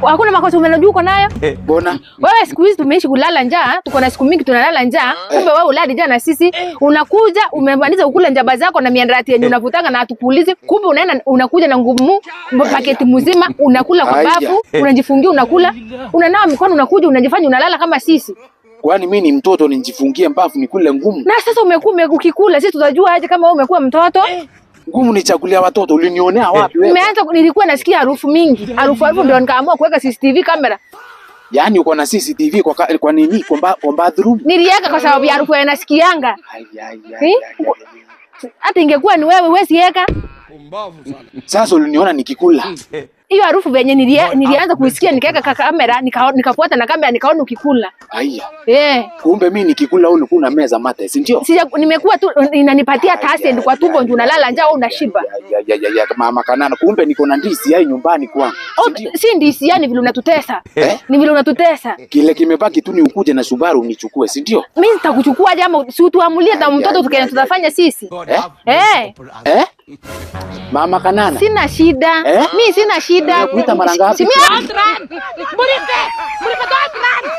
Hakuna makosa umenajua uko nayo. Mbona? Wewe siku hizi tumeishi kulala njaa, tuko na siku mingi tunalala njaa. Kumbe wewe ulali njaa na sisi. Unakuja umemaliza kukula njaba zako na miandarati yenye unavutanga na hatukuulizi. Kumbe unaenda unakuja na ngumu paketi mzima unakula kwa Aya. bafu, unajifungia unakula, unanawa mikono unakuja unajifanya unalala kama sisi. Kwani mimi ni mtoto nijifungie mbavu nikule ngumu? Na sasa umekuwa ukikula sisi tutajua aje kama wewe umekuwa mtoto? Ngumu ni chakulia watoto, ulinionea wapi wewe? Umeanza, nilikuwa nasikia harufu mingi. Harufu harufu ndio nikaamua kuweka CCTV kamera. Yaani uko na CCTV kwa nini? Kwa bathroom? Niliweka kwa sababu ya harufu ya nasikianga. Ai, ai, ai, Eh? ai, ai. Hata ingekuwa ni wewe huwezi weka. Sasa uliniona nikikula. Hiyo harufu venye nilianza kuisikia nikaweka kamera, nikafuata na kamera nikaona ukikula. Aya. Eh. Kumbe mimi nikikula ulikuwa unameza mate, si ndio? Sija, nimekuwa tu inanipatia tasi kwa tumbo ndio unalala njaa au unashiba. Ya, ya, ya, ya, mama Kanana, kumbe niko na ndizi yai nyumbani kwangu. Oh, si ndisi yani vile unatutesa. Eh? Ni vile unatutesa. Kile kimebaki tu ni ukuje na Subaru unichukue, si ndio? Mimi nitakuchukua aje ama si utuamulie na mtoto tukaenda tutafanya sisi. Eh? Eh. Eh? Mama Kanana. Sina shida. Eh? Mimi sina shida. Nimekuita mara ngapi? Si mimi. Don't run! Murife! Murife, don't run!